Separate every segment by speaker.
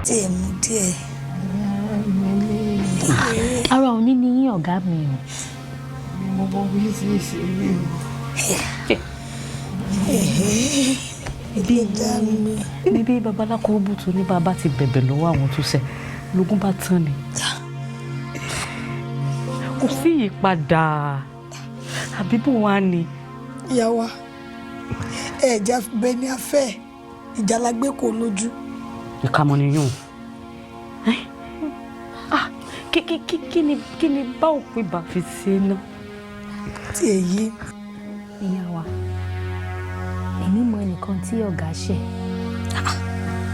Speaker 1: Tí ẹ mú díẹ̀.
Speaker 2: Ara òní ni yín, ọ̀gá mi o.
Speaker 3: Mo mọ bí tí ì ṣe rí o.
Speaker 1: Ẹlẹ́dàá mi.
Speaker 4: Bíbí babaláko bùtù ní bàbá ti bẹ̀bẹ̀ lọ́wọ́ àwọn tó ṣẹ̀ lógún bá tán ni. Kò sí ìyípadà, àbí bò wá ni?
Speaker 1: Ìyá wa, ẹ̀ẹ́dá bẹ́ẹ̀ ni a fẹ́ ìjà la gbé kó lójú.
Speaker 4: Ìkàmọ́ ni yóò. Ah, kí ni bá òpin bá fi ṣe náà?
Speaker 1: Tí èyí.
Speaker 2: Ìyá wa, èmi mọ ẹnìkan tí ọ̀gá ṣẹ̀.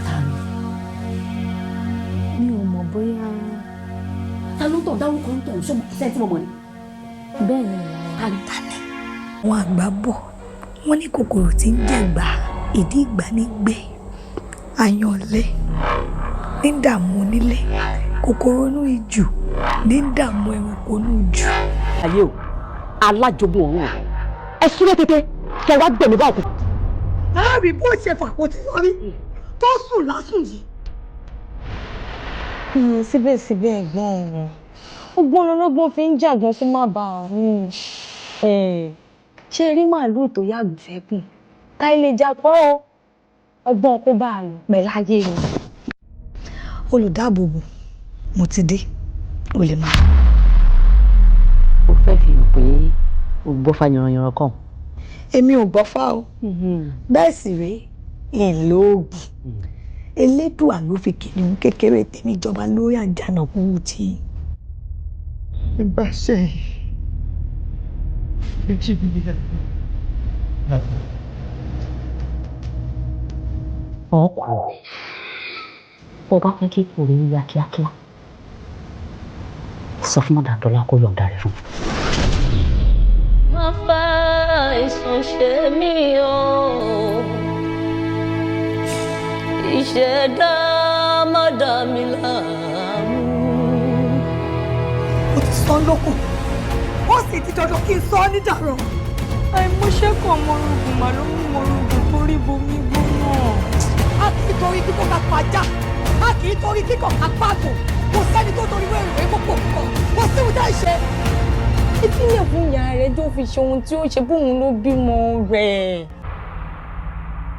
Speaker 4: Ta ni?
Speaker 2: Mi ò mọ̀ bóyá.
Speaker 4: Ta ló tọ̀ dárúkọ ń tọ̀ sọ́mọ sẹ́ni tí mo mọ̀ ni?
Speaker 2: Bẹ́ẹ̀ ni, ìyá wa.
Speaker 4: Ta ni?
Speaker 1: Àwọn àgbà bọ̀, wọ́n ní kòkòrò tí ń jẹ̀gbá ìdí ìgbà ní gbé àyànlé ní dààmú onílé, kòkòrò inú ijù ní dààmú ẹranko inú ijù.
Speaker 4: Ayé o, alájogún ọ̀run o, ẹ súré tètè kẹ wá gbẹ̀mí bá òkú.
Speaker 1: Láàrin bó ṣe fàpótí sọrí tó sùn lásùn yìí.
Speaker 5: Síbẹ̀síbẹ̀, ẹ̀gbọ́n wọn, ọgbọ́n lọ́lọ́gbọ́n fi ń jàgbọ́n kó má bàa rùn. Ṣé rí màálùú tó yàgò fẹ́kùn ká ilé jápọ̀ o, ọgbọ́n kó bá a lò pẹ̀ láyé ni.
Speaker 1: Olùdáàbòbò, mo ti dé, o lè máa.
Speaker 4: Ó fẹ́ fi hàn pé o gbọ́ fa yanranyanran kan.
Speaker 1: Èmi ò gbọ́ fá o, bẹ́ẹ̀ sì rèé ìlóògùn. Elédùà ló fi kìnìún kékeré tèmi jọba lórí àjànàkú tí.
Speaker 3: Bá ṣe méjì mi ni.
Speaker 4: Ọkọ̀ bó bá fẹ́ kí kò rí ya kíákíá, sọ fún Mọ̀dàdọ́lá kó yọ̀ǹda rẹ̀ fún un.
Speaker 6: Má fa àìsàn ṣe mí o, ìṣẹ̀dá má dà mí láàmú.
Speaker 1: Mo ti sọ lóko, ó sì ti dandan kí n sọ ọ́ nídàrọ̀.
Speaker 5: Àìmọṣẹ́ kan mọ̀rùgùn mà ló mú mọ̀rùgùn torí bomi gbóná.
Speaker 1: A kì í torí kíkọ́ ká pajá, a kì í torí kíkọ́ ká pàgò. Kò sẹ́ni tó torí wẹ́rẹ́ kókò kọ̀, kò sí ohun tá ì ṣe.
Speaker 5: Ìpínlẹ̀ fún ìyá rẹ̀ tó fi ṣe ohun tí ó ṣe bóun ló bímọ rẹ̀.